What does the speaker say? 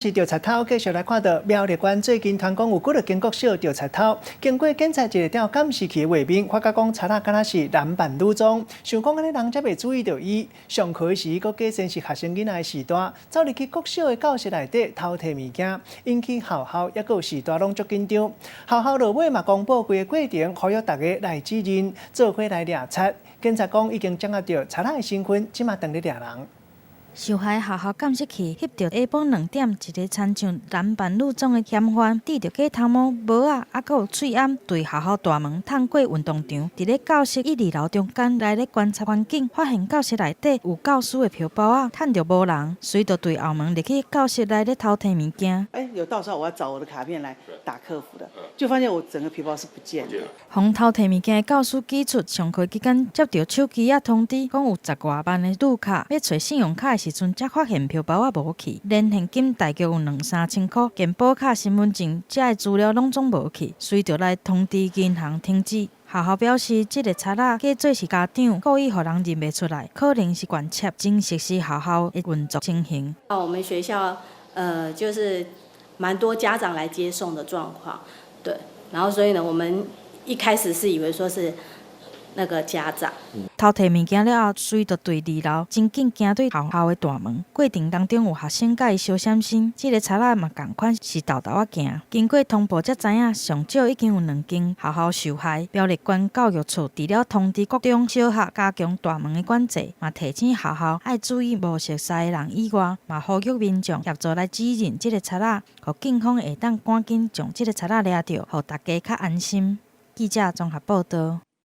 是著賊偷，繼續來看到苗栗縣最近傳講有幾落間國小著賊偷，經過檢查一个調監視器的畫面，發覺講賊仔敢若是男扮女裝，想講按呢人才袂注意著伊。上課時閣假裝是學生囡仔的序大，走入去國小的教室內底偷提物件，引起學校抑閣有序大攏足緊張。學校落尾嘛公布規个過程，呼籲大家來指認，做伙來掠賊。警察講已經掌握著賊仔的身份，這馬當咧掠人。受害學校監視器翕著下晡2點，一个親像男扮女裝的嫌犯，戴著假頭毛、帽仔，猶閣有喙罨，對學校大門探過運動場，佇咧教室一二樓中間來咧觀察環境，發現教室內底有教師的皮包仔，趁著無人，隨就對後門入去教室內咧偷提物件。欸，有到時候我要找我的卡片來打客服的，就發現我整個皮包是不見的。予偷提物件的教師指出，上課期間接著手機仔通知，講有十外萬的女卡，欲揣信用卡的時陣，才發現皮包仔無去，連現金大約有兩三千箍，健保卡、身份證遮的資料攏總無去，隨就來通知銀行停止。學校表示，這个賊仔假做是家長，故意予人認袂出來，可能是慣竊，真熟悉學校的運作情形。啊，我們學校，就是蠻多家長來接送的狀況，對，然後所以呢，我們一開始是以為說是那個家長。偷提物件了後，隨就對二樓真緊行對學校的大門。過程當中有學生共伊相閃身，這个賊仔嘛仝款是沓沓仔行。經過通報才知影，上少已經有兩間學校受害。苗栗縣教育處除了通知國中小學加強大門的管制，嘛提醒學校愛注意無熟似的人以外，嘛呼籲民眾協助來指認這个賊仔，予警方會當趕緊將這个賊仔掠著，予大家較安心。記者綜合報導。